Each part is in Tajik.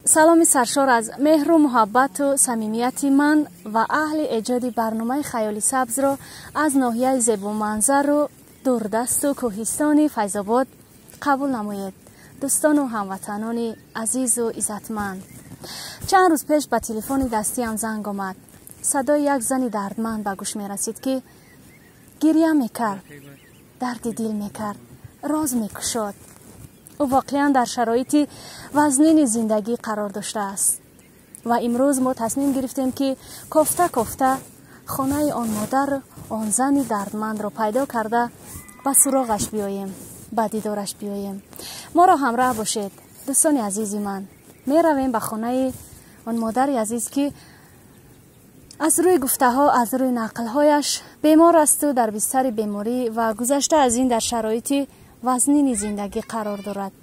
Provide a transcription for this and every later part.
Саломи саршор аз меҳру муҳаббату самимияти ман ва аҳли эҷоди барномаи Хаёли сабзро аз ноҳияи зебоманзару дурдасту кӯҳистони Файзобод қабул намоед, дӯстону ҳамватанони азизу иззатманд. Чанд рӯз пеш ба телефони дастиам занг омад. Садои як зани дардманд ба гӯш мерасид, ки гирья мекард, дарди дил мекард, роз мекушод. Ӯ воқеан дар шароити вазнини зиндагӣ қарор доштааст ва имрӯз мо тасмим гирифтем, ки кофта кофта хонаи он модар, он зани дардмандро пайдо карда, ба суроғаш биёем, ба дидораш биёем. Моро ҳамроҳ бошед, дӯстони азизи ман. Меравем ба хонаи он модари азиз, ки аз рӯи гуфтаҳо, аз рӯи нақлҳояш бемор асту дар бистари беморӣ ва гузашта аз ин дар шароити вазнини зиндагӣ қарор дорад.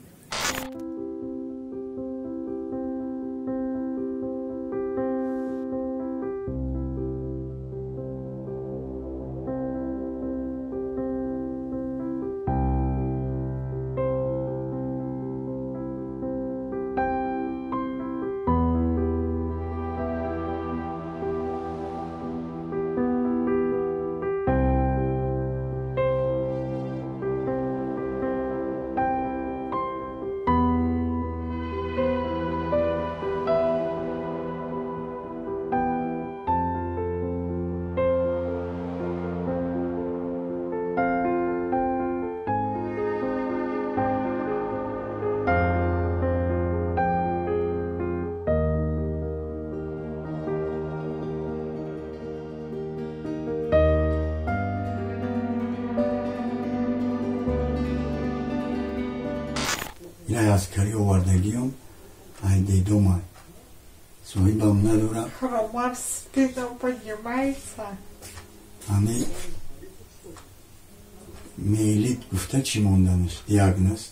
Ина аскарӣ овардагиём, ай дедома, соҳибам надорам. Хрома в спину поднимается. Ами миелит гуфта чӣ монданаш, диагноз,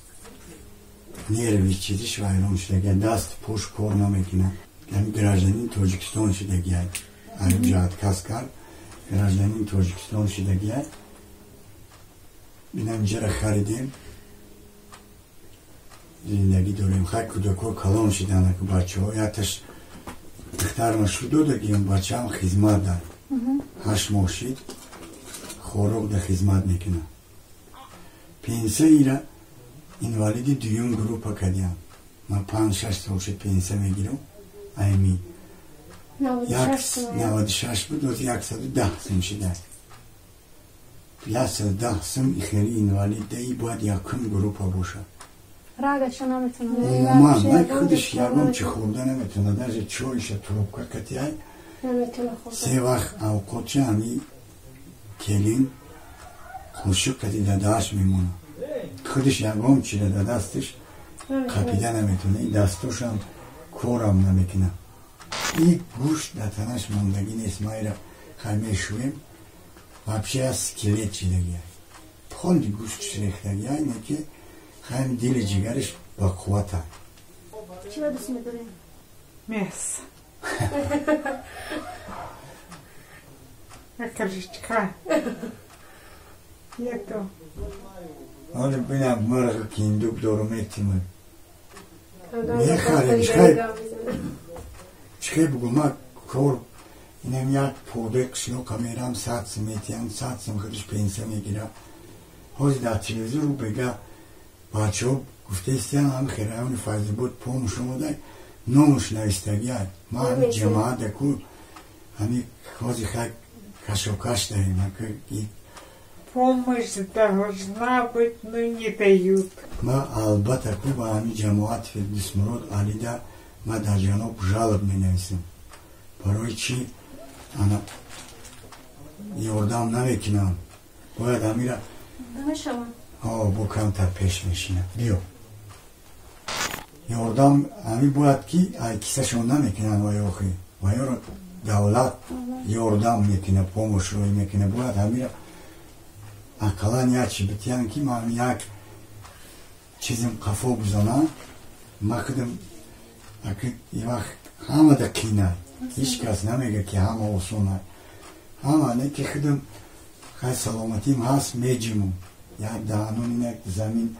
нерви чизиш вайрон шудагия, даст пош кор намекунад. Ами гражданин Тоҷикистон шудагия, айҷа отказ кард, гражданин Тоҷикистон шудагия. Бинам, ҷара харидем, зиндагӣ дорем. Хай, кӯдакҳо калон шиданд, бачаҳо, якташ духтарма шудодагиам, бачаам хизмат дар 8 моҳ шид, Хорог да хизмат мекунад. Пенсияира инвалиди дуюм группа кардиам. Ман 5-6 сол шид пенсия мегирам. Айми 96 буд, оз 110 сум шидааст. 110 сум хели инвалид даи бояд якум группа бошад. Рагаша наметавонад. Умуман ман худаш ягон чи хӯрда наметавонад, даже чойша трубка катиай, се вақт авқотша ҳами келин қошуқ кати дадааш мемонад. Худаш ягон чира да дасташ қапида наметавонад, и дастошам корам намекунад, и гӯшт дар танаш мондагӣ нест. Майра хай мешӯем, вообще аз скелет чидагия, поли гӯшт рехтагия, не ки хайм дили ҷигариш ба қуввата. Чиро дӯст медорем? Мясо. Окорочка. Нету. Ҳоли бинам, мурғ киндук дору метимад, мехарем. Хай, чихе бугу, ма кор инам як подаи қишлоқа мерам, 100 сум метиҳам, 100 сум худаш пенсия мегирад. Ҳозир дар телевизору бега бачаҳо гуфтаистиям, ҳами райони Файзобод помощь омода, номуш навистагия. Ма ҳами ҷамоата ку ҳами ҳозир хай кашокаш дарем. Помощь должна быть, но не дают. Ма албатта ку ба ҳами ҷамоат Фирдусмурод Алида ма дар ҷаноб жалоб менависем, барои чӣ ана ёрдам намекунам, бояд ҳамира бо камтар пеш мешинад. Биё, ёрдам ҳами бояд ки ай кисашон намекунанд ва ёхи ва ёро давлат ёрдам мекунад, помощь рӯй мекунад. Бояд ҳамира ақаллан як чи битиям, ки ман як чизим қафо бизанам. Ма худам вақт ҳамада қинай, ҳеҷ кас намега, ки ҳама осонай, ҳама не ки худам хай саломатим ҳаст, меҷиму як даҳанон як замин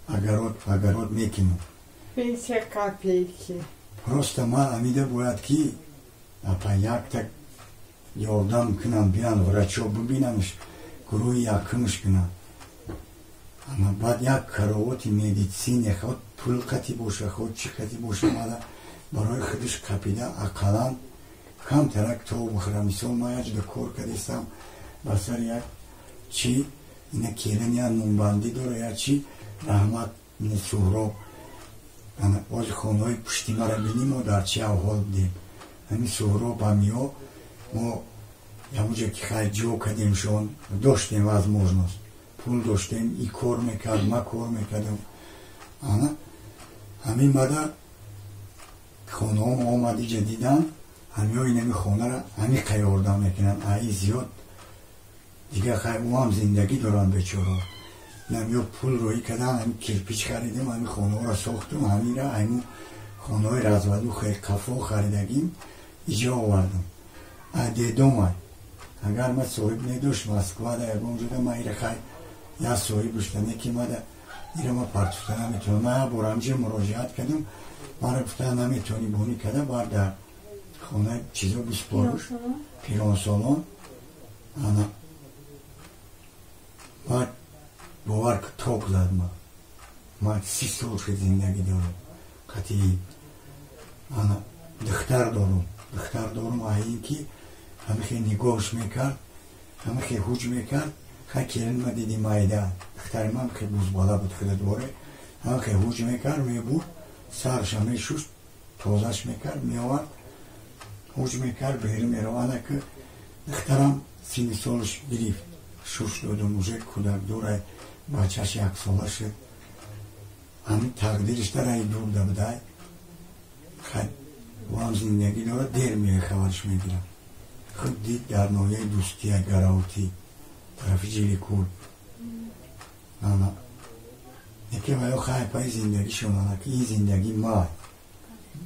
огород огород мекунам. Пенсия копейки. Просто ма амида бояд ки апа якта ёрдам кунам, биан врачо бибинамш, гурӯҳи якумш кунам. Ама баъд як каровоти медитсине, худ пул қати боша, худ чӣ қати боша, мада барои худаш қапида ақаллан камтарак то бихӯрам. Мисол ман як ҷуда кор кардистам, ба сари як чӣ ина келин я нунбандӣ дора, я чӣ раҳмат Суҳроб. Ози хонаҳои пушти мара бинӣ, мо дар чӣ авҳол будем. Ҳамин Суҳроб ҳамиё мо ҳамуҷа ки хай ҷо кардемшон, доштем возможност, пул доштем, и кор мекард, ма кор мекардам. Ана ҳамин мада хонаҳом омад иҷа дидан, ҳамиё инами хонара ҳамиқа ёрдам мекунанд, аи зиёд дигар хай ӯ ҳам зиндагӣ доранд бечора. Ҳамиё пул роҳӣ кардан, ҳамин кирпич харидем, ҳамин хонаҳоро сохтум, ҳаминра ҳамин хонаҳои развалухи қафо харидагим иҷа овардам. Дедомай агар ман соҳиб медошт Москвада ягон ҷода, ман ира хай я соҳиб дошта, не ки мада ира ма партофта наметавонам. Ман як бор ҳамҷа муроҷиат кардам, мара гуфта наметавонӣ бонӣ карда, бар дар хонаи чизо биспоруш пиронсолон. Ана баъд бовар ток зад ма. Ман 30 сол шуд зиндагӣ дорам қатъи. Ана духтар дорум, духтар дорум, аин ки ҳамихе нигоҳш мекард, ҳамихе ҳуҷ мекард. Хай келин ма диди майда, духтари ман хе бузбала буд худа дворе, ҳамихе ҳуҷ мекард, мебурд, сарша мешуст, тозаш мекард, меовард, ҳуҷ мекард, берун мерав. Ана ки духтарам синни солаш гирифт, шуш додум, уже кӯдакдорай, бачаш яксола шуд. Ҳамин тақдириш дараи дур да будай. Хай ӯ ҳам зиндагӣ дорад, дер меояд, хабарш мегирад. Худ дид дар ноҳияи Дӯстия Гараутӣ, тарафи Ҷиликул. Ана яке ва ё хай паи зиндагишон, ана ки ин зиндагӣ май,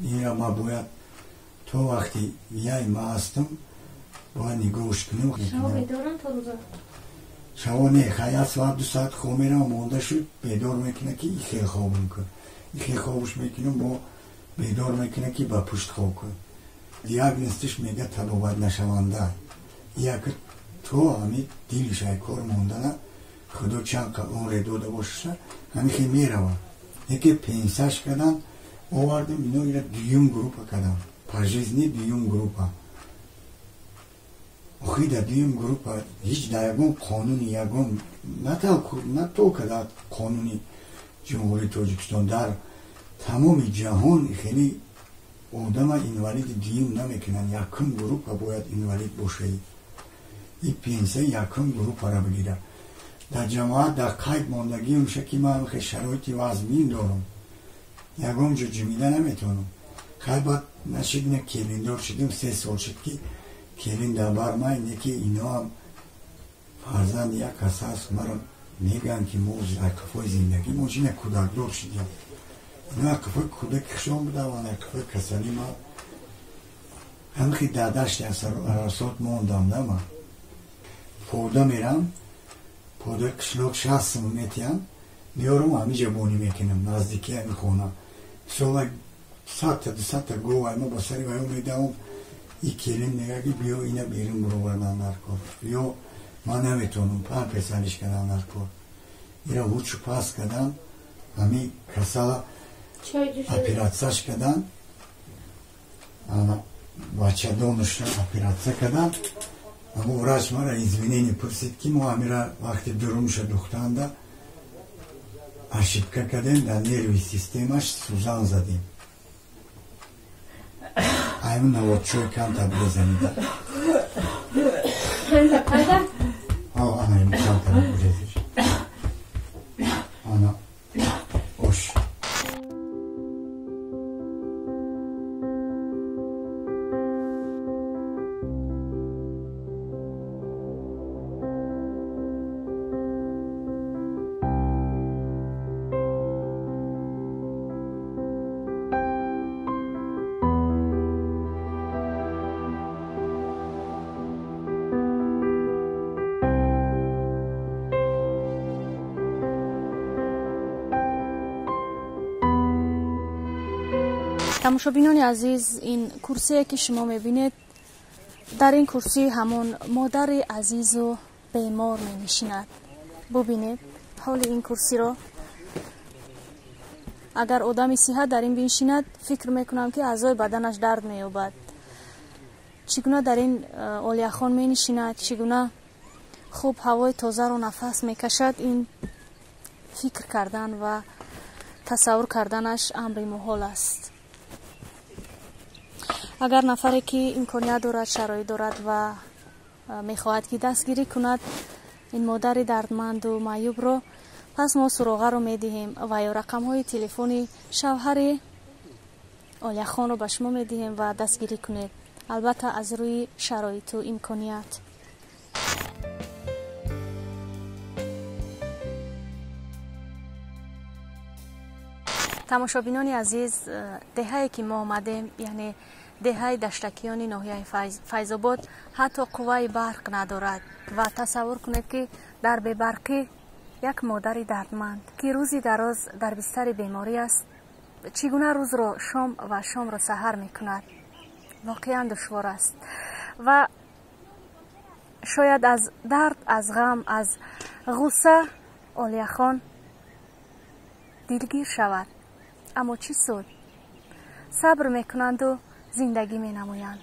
инра ма бояд то вақти яй ма ҳастам бояд нигоҳш кунам. Шаво не, хай як соат ду соат хоб меравам, монда шуд, бедор мекунад ки ихел хобам кун, ихел хобш мекунам, бо бедор мекунад ки ба пушт хоб кун. Диагностиш мега табобат нашаванда. Як то ҳами дилиш ай кор мондана, худо чанд умре дода бошаша, ҳамихе мерава. Яке пенсаш кардан, овардем, ино ира дуюм группа кардам. Пожизни дуюм группа. Охи дар дуюм группа ҳеҷ дар ягон қонуни ягон на только дар қонуни Ҷумҳурии Тоҷикистон, дар тамоми ҷаҳон хеле одама инвалиди дуюм намекунанд. Якум группа бояд инвалид бошаи. И пенсия якум группаро бигирад. Дар ҷамоат дар қайд мондагиам ша ки ман хе шароити вазмин дорам, ягон ҷо ҷимида наметавонам. Хай баъд нашид на келиндор шудем, 3 сол шуд ки келин дар бар май, не ки иноам фарзанди як кас ҳаст, маро мегӯянд ки мо қафои зиндагӣ мо чина кӯдакдор шудем. Ино қафои кӯдаки хушон буда, ва қафои касалӣ ма ҳамихи дадашти арасот мондам. Нама пода мерам, подаи қишлоқ 60 сум метиҳам, меорам, ҳамиҷа бонӣ мекунам наздики ҳами хона. Мисол 100-та 200-та гов ма ба сари ваё медавам, и келин мега ки биё ина берун буровардан дар кор, ё ман наметавонам памперсалиш кардан дар кор. Ира ҳучу пас кардан, ҳами касала оператсияш кардан, бачадонашро оператсия кардан. Аммо врач мара извинение пурсид ки мо ҳамира вақти дурумша духтанда ошибка кардем, дар нерви системаш сӯзан задем. Аймун наводчой камтар безанида. Ана им камтар бурезиш. Ана ош. Тамошобинони азиз, ин курсие ки шумо мебинед, дар ин курсӣ ҳамон модари азизу бемор менишинад. Бубинед ҳоли ин курсиро. Агар одами сиҳат дар ин биншинад, фикр мекунам, ки аъзои баданаш дард меёбад. Чӣ гуна дар ин Олияхон менишинад, чӣ гуна хуб ҳавои тозаро нафас мекашад, ин фикр кардан ва тасаввур карданаш амри муҳол аст. Агар нафаре ки имконият дорад, шароит дорад ва мехоҳад, ки дастгирӣ кунад ин модари дардманду маъюбро, пас мо суроғаро медиҳем ва ё рақамҳои телефони шавҳари Олияхонро ба шумо медиҳем ва дастгирӣ кунед, албатта аз рӯи шароиту имконият. Тамошобинони азиз, деҳае ки мо омадем, яъне деҳаи Даштакиёни ноҳияи Файзобод, ҳатто қувваи барқ надорад. Ва тасаввур кунед, ки дар бебарқӣ як модари дардманд, ки рӯзи дароз дар бистари беморӣ аст, чӣ гуна рӯзро шом ва шомро саҳар мекунад. Воқеан душвор аст ва шояд аз дард, аз ғам, аз ғусса Олияхон дилгир шавад, аммо чӣ суд? Сабр мекунанду зиндагӣ менамоянд.